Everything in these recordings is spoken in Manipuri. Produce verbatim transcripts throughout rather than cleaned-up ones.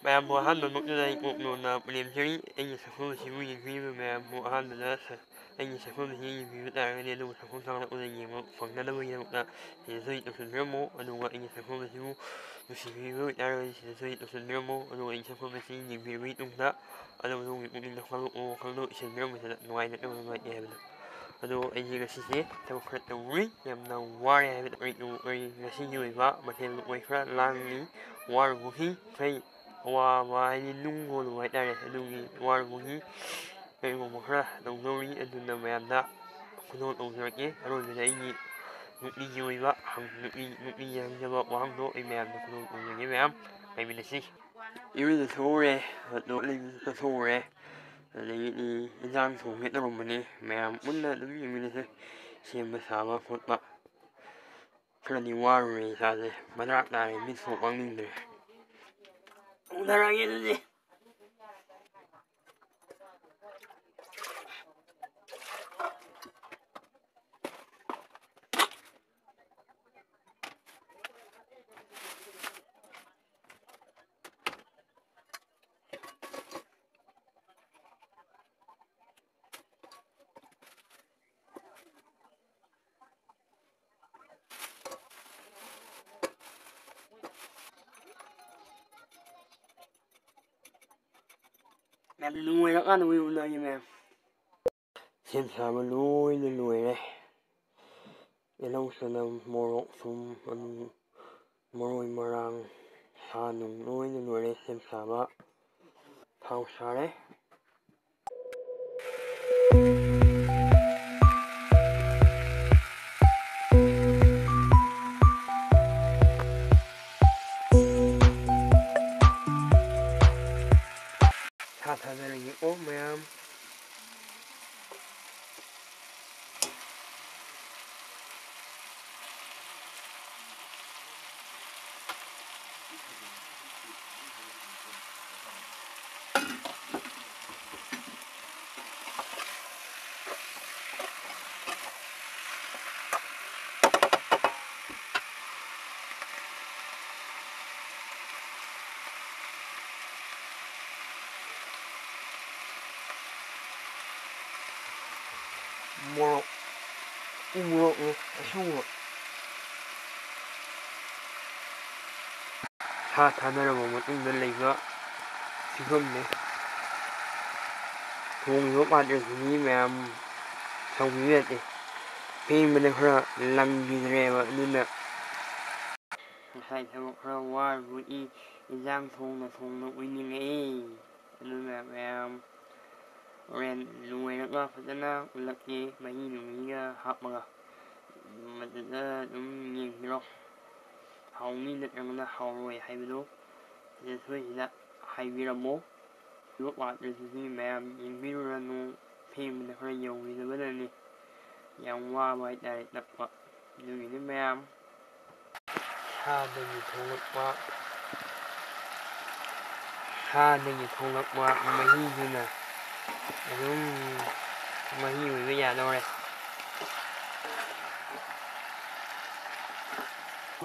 ꯃꯌꯥꯝꯕꯨ ꯑꯍꯥꯟꯕꯃꯛꯇꯗ ꯑꯩ ꯀꯣꯛ ꯅꯣꯟꯅ ꯄꯨꯅꯦꯝꯖꯔꯤ꯫ ꯑꯩꯒꯤ ꯁꯛꯐꯝ ꯑꯁꯤꯕꯨ ꯌꯦꯡꯕꯤꯔꯤꯕ ꯃꯌꯥꯝꯕꯨ ꯑꯍꯥꯟꯕꯗ ꯁ-, ꯑꯩꯒꯤ ꯁꯛꯐꯝ ꯑꯁꯤ ꯌꯦꯡꯕꯤꯕ ꯇꯥꯔꯒꯗꯤ ꯑꯗꯨꯕꯨ ꯁꯛꯐꯝ ꯊꯥꯡꯒꯠꯂꯛꯄꯗ ꯌꯦꯡꯕ ꯐꯪꯅꯅꯕꯒꯤꯗꯃꯛꯇ ꯁꯤꯗꯁꯨ ꯑꯩ ꯇꯧꯁꯤꯟꯕꯤꯔꯝꯃꯣ꯫ ꯑꯗꯨꯒ ꯑꯩꯒꯤ ꯁꯛꯐꯝ ꯑꯁꯤꯕꯨ ꯅꯨꯡꯁꯤꯕꯤꯕ ꯑꯣꯏꯇꯥꯔꯒꯗꯤ ꯁꯤꯗꯁꯨ ꯑꯩ ꯇꯧꯁꯤꯟꯕꯤꯔꯝꯃꯣ꯫ ꯑꯗꯨꯒ ꯑꯩꯒꯤ ꯁꯛꯐꯝ ꯑꯁꯤ ꯌꯦꯡꯕꯤꯔꯕꯒꯤ ꯇꯨꯡꯗ ꯑꯗꯣꯝ ꯑꯗꯣꯝꯒꯤ ꯄꯨꯛꯅꯤꯡꯗ ꯋꯥꯈꯜ ꯋꯥꯈꯜꯗꯣ ꯏꯁꯤꯟꯕꯤꯔꯝꯕꯁꯤꯗ ꯅꯨꯡꯉꯥꯏꯅ ꯇꯧꯔꯝꯕ ꯌꯥꯏ ꯍꯥꯏꯕꯗꯣ꯫ ꯑꯗꯣ ꯑꯩꯁꯦ ꯉꯁꯤꯁꯦ ꯊꯕꯛ ꯈꯔ ꯇꯧꯔꯨꯏ, ꯌꯥꯝꯅ ꯋꯥꯔꯦ ꯍꯥꯏꯕꯗꯣ꯫ ꯑꯩ, ꯑꯩ ꯉꯁꯤꯒꯤ ꯑꯣꯏꯕ ꯃꯊꯦꯜ ꯂꯨꯀꯣꯏ ꯈꯔ ꯂꯥꯡꯉꯤ, ꯋꯥꯔꯨꯕꯒꯤ ꯉꯁꯥꯏ ꯑꯋꯥꯕ ꯍꯥꯏꯗꯤ ꯅꯨꯡ ꯍꯣꯜꯂꯨꯕ ꯍꯥꯏꯇꯥꯔꯦ, ꯑꯗꯨꯒꯤ ꯋꯥꯔꯨꯕꯒꯤ ꯀꯔꯤꯒꯨꯝꯕ ꯈꯔ ꯇꯧꯗꯧꯔꯤ꯫ ꯑꯗꯨꯅ ꯃꯌꯥꯝꯗ ꯈꯨꯗꯣꯜ ꯇꯧꯖꯔꯛꯀꯦ꯫ ꯑꯔꯣꯏꯕꯗ ꯑꯩꯒꯤ ꯅꯨꯄꯤꯒꯤ ꯑꯣꯏꯕ ꯍꯪ-, ꯅꯨꯄꯤ, ꯅꯨꯄꯤꯒꯤ ꯍꯪꯖꯕ ꯋꯥꯍꯪꯗꯣ ꯑꯩ ꯃꯌꯥꯝꯗ ꯈꯨꯗꯣꯜ ꯇꯧꯖꯒꯦ꯫ ꯃꯌꯥꯝ ꯂꯩꯃꯤꯟꯅꯁꯤ꯫ ꯏꯔꯨꯖꯊꯣꯛꯎꯔꯦ, ꯇꯣꯏꯂꯦꯠ ꯆꯠꯊꯣꯛꯎꯔꯦ, ꯑꯗꯒꯤꯗꯤ ꯏꯟꯖꯥꯡ ꯊꯣꯡꯒꯦ ꯇꯧꯔꯝꯕꯅꯤ꯫ ꯃꯌꯥꯝ ꯄꯨꯟꯅ ꯑꯗꯨꯝ ꯌꯦꯡꯃꯤꯟꯅꯁꯦ꯫ ꯁꯦꯝꯕ ꯁꯥꯕ ꯈꯣꯠꯄ ꯈꯔꯗꯤ ꯋꯥꯔꯨꯔꯦ ꯏꯁꯥꯁꯦ꯫ ꯃꯗ꯭ꯔꯥꯛ ꯇꯥꯔꯦ, ꯃꯤꯠ ꯁꯣꯛꯄ ꯉꯝꯗ꯭ꯔꯦ꯫ ꯎꯅꯔꯒꯦ ꯑꯗꯨꯗꯤ꯫ ꯃꯌꯥꯝ ꯂꯣꯏꯔꯀꯥꯟꯗ ꯑꯣꯏꯅ ꯎꯅꯒꯦ ꯃꯌꯥꯝ꯫ ꯁꯦꯝ ꯁꯥꯕ ꯂꯣꯏꯅ ꯂꯣꯏꯔꯦ꯫ ꯇꯤꯜꯍꯧ, ꯆꯅꯝ, ꯃꯣꯔꯣꯛ, ꯊꯨꯝ, ꯑꯂꯨ, ꯃꯔꯣꯏ ꯃꯔꯥꯡ, ꯁꯥ ꯅꯨꯡ ꯂꯣꯏꯅ ꯂꯣꯏꯔꯦ ꯁꯦꯝ ꯁꯥꯕ꯫ ꯊꯥꯎ ꯁꯥꯔꯦ꯫ ꯁꯥ ꯊꯥꯗꯔꯒꯦꯀꯣ ꯃꯌꯥꯝ꯫ ꯃꯣꯔꯣꯛ, ꯎ ꯃꯣꯔꯣꯛꯅꯤ ꯑꯁꯨꯕ꯫ ꯁꯥ ꯊꯥꯗꯔꯕ ꯃꯇꯨꯡꯗ ꯂꯩꯕ ꯐꯤꯕꯝꯅꯤ꯫ ꯊꯣꯡꯉꯤꯕ ꯄꯥꯇ꯭ꯔꯁꯤꯗꯤ ꯃꯌꯥꯝ ꯁꯥꯎꯕꯤꯕ ꯌꯥꯗꯦ꯫ ꯐꯦꯡꯕꯗ ꯈꯔ ꯂꯪꯈꯤꯗ꯭ꯔꯦꯕ, ꯑꯗꯨꯅ ꯉꯁꯥꯏ ꯊꯕꯛ ꯈꯔ ꯋꯥꯔꯨꯕꯒꯤ ꯏꯟꯖꯥꯡ ꯊꯣꯡꯅ ꯊꯣꯡꯅ ꯎꯏꯅꯤꯡꯉꯛꯏ꯫ ꯑꯗꯨꯅ ꯃꯌꯥꯝ ꯍꯣꯔꯦꯟ ꯂꯣꯏꯔꯒ ꯐꯖꯅ ꯎꯠꯂꯛꯀꯦ, ꯃꯍꯤ ꯅꯨꯡꯍꯤꯒ ꯍꯥꯞꯄꯒ꯫ ꯃꯗꯨꯗ ꯑꯗꯨꯝ ꯌꯦꯡꯕꯤꯔꯣ꯫ ꯍꯥꯎꯅꯤ ꯅꯠꯇ꯭ꯔꯒꯅ ꯍꯥꯎꯔꯣꯏ ꯍꯥꯏꯕꯗꯨ ꯁꯤꯗ ꯁꯣꯏꯁꯤꯗ ꯍꯥꯏꯕꯤꯔꯝꯃꯣ꯫ ꯂꯣꯛ ꯋꯥꯠꯄꯁꯤꯗꯤ ꯃꯌꯥꯝ ꯌꯦꯡꯕꯤꯔꯨꯔꯅꯨ, ꯐꯦꯡꯕꯗ ꯈꯔ ꯌꯧꯕꯤꯗꯕꯅꯅꯤ꯫ ꯌꯥꯝ ꯋꯥꯕ ꯍꯥꯏꯇꯥꯔꯦ ꯇꯛꯄ꯫ ꯑꯗꯨꯒꯤꯅꯤ ꯃꯌꯥꯝ꯫ ꯁꯥꯗꯒꯤ ꯊꯣꯛꯂꯛꯄ, ꯁꯥꯗꯒꯤ ꯊꯣꯛꯂꯛꯄ ꯃꯍꯤꯗꯨꯅ ꯑꯗꯨꯝ ꯃꯍꯤ ꯑꯣꯏꯕ ꯌꯥꯗꯧꯔꯦ꯫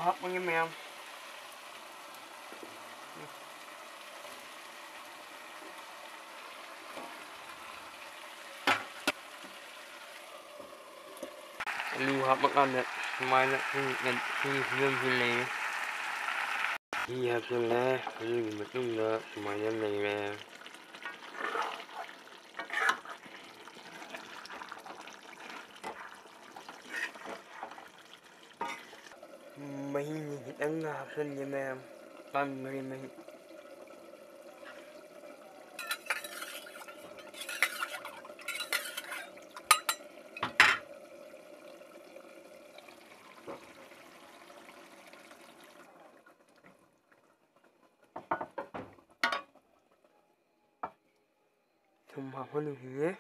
ꯍꯥꯞꯄꯒꯦ ꯃꯌꯥꯝ꯫ ꯑꯂꯨ ꯍꯥꯞꯄꯀꯥꯟꯗ ꯁꯨꯃꯥꯏꯅ ꯁꯤ, ꯁꯤ ꯐꯤꯕꯝꯁꯤ ꯂꯩꯔꯦ꯫ ꯁꯤ ꯍꯥꯞꯆꯤꯜꯂꯦ꯫ ꯑꯗꯨꯒꯤ ꯃꯇꯨꯡꯗ ꯁꯨꯃꯥꯏꯅ ꯂꯩꯔꯦ꯫ ꯃꯍꯤꯁꯤ ꯈꯤꯇꯪꯒ ꯍꯥꯞꯆꯤꯟꯒꯦ ꯃꯌꯥꯝ꯫ ꯀꯪꯈ꯭ꯔꯦ ꯃꯍꯤ꯫ ꯊꯨꯝ ꯍꯥꯞꯍꯜꯂꯨꯈꯤꯒꯦ꯫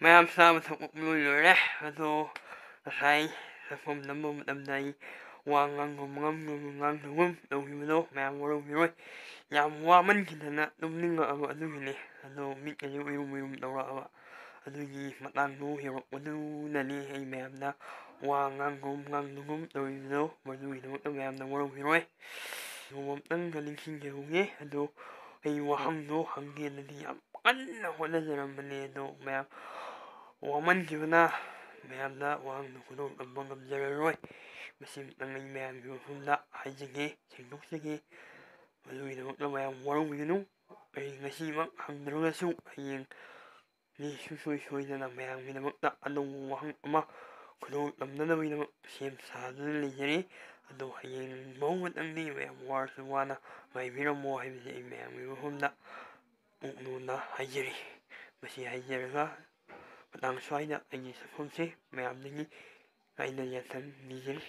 ꯃꯌꯥꯝ ꯆꯥꯕ ꯊꯛꯄ ꯂꯣꯏ ꯂꯣꯏꯔꯦ꯫ ꯑꯗꯣ ꯉꯁꯥꯏ ꯆꯥꯛꯈꯨꯝ ꯅꯝꯕ ꯃꯇꯝꯗ ꯑꯩ ꯋꯥ ꯉꯥꯡꯒꯨꯝ ꯉꯥꯡꯒꯨꯝ ꯉꯥꯡꯗꯒꯨꯝ ꯇꯧꯈꯤꯕꯗꯣ ꯃꯌꯥꯝ ꯋꯥꯔꯧꯕꯤꯔꯣꯏ꯫ ꯌꯥꯝ ꯋꯥꯃꯟꯈꯤꯗꯅ ꯇꯨꯝꯅꯤꯡꯉꯛꯑꯕ ꯑꯗꯨꯒꯤꯅꯤ꯫ ꯑꯗꯣ ꯃꯤꯠꯀꯁꯦ ꯎꯏꯔꯨꯝ ꯎꯏꯔꯨꯝ ꯇꯧꯔꯛꯑꯕ꯫ ꯑꯗꯨꯒꯤ ꯃꯇꯥꯡꯗꯨ ꯌꯧꯔꯛꯄꯗꯨꯅꯅꯤ ꯑꯩ ꯃꯌꯥꯝꯗ ꯋꯥ ꯉꯥꯡꯒꯨꯝ ꯉꯥꯡꯗꯒꯨꯝ ꯇꯧꯔꯤꯕꯗꯣ, ꯃꯗꯨꯒꯤꯗꯃꯛꯇ ꯃꯌꯥꯝꯅ ꯋꯥꯔꯧꯕꯤꯔꯣꯏ꯫ ꯅꯣꯡꯃ ꯑꯝꯇꯪꯒ ꯅꯤꯡꯁꯤꯡꯖꯍꯧꯒꯦ꯫ ꯑꯗꯣ ꯑꯩ ꯋꯥꯍꯪꯗꯣ ꯍꯪꯒꯦꯅꯗꯤ ꯌꯥꯝ ꯀꯟꯅ ꯍꯣꯠꯅꯖꯔꯝꯕꯅꯦ꯫ ꯑꯗꯣ ꯃꯌꯥꯝ ꯋꯥꯃꯟꯈꯤꯕꯅ ꯃꯌꯥꯝꯗ ꯋꯥꯍꯪꯗꯣ ꯈꯨꯗꯣꯡ ꯇꯝꯕ ꯉꯝꯖꯔꯔꯣꯏ꯫ ꯃꯁꯤ ꯑꯃꯇꯪ ꯑꯩ ꯃꯌꯥꯝꯒꯤ ꯃꯐꯝꯗ ꯍꯥꯏꯖꯒꯦ, ꯁꯦꯡꯗꯣꯛꯆꯒꯦ꯫ ꯃꯗꯨꯒꯤꯗꯃꯛꯇ ꯃꯌꯥꯝ ꯋꯥꯔꯧꯕꯤꯒꯅꯨ꯫ ꯑꯩ ꯉꯁꯤꯃꯛ ꯍꯪꯗ꯭ꯔꯒꯁꯨ ꯍꯌꯦꯡ ꯃꯤ ꯁꯨꯡꯁꯣꯏ ꯁꯣꯏꯗꯅ ꯃꯌꯥꯝꯒꯤꯗꯃꯛꯇ ꯑꯅꯧꯕ ꯋꯥꯍꯪ ꯑꯃ ꯈꯨꯗꯣꯡ ꯇꯝꯅꯅꯕꯒꯤꯗꯃꯛ ꯁꯦꯝ ꯁꯥꯗꯨꯅ ꯂꯩꯖꯔꯤ꯫ ꯑꯗꯣ ꯍꯌꯦꯡ ꯐꯥꯎ ꯃꯇꯪꯗꯤ ꯃꯌꯥꯝ ꯋꯥꯔꯁꯨ ꯋꯥꯅ ꯉꯥꯏꯕꯤꯔꯝꯃꯣ ꯍꯥꯏꯕꯁꯤ ꯑꯩ ꯃꯌꯥꯝꯒꯤ ꯃꯐꯝꯗ ꯃꯨꯛꯅꯣꯟꯅ ꯍꯥꯏꯖꯔꯤ꯫ ꯃꯁꯤ ꯍꯥꯏꯖꯔꯒ ꯃꯇꯥꯡ ꯁ꯭ꯋꯥꯏꯗ ꯑꯩꯒꯤ ꯁꯛꯐꯝꯁꯦ ꯃꯌꯥꯝꯗꯒꯤ ꯀꯥꯏꯅ ꯌꯥꯊꯪ ꯅꯤꯖꯔꯤ꯫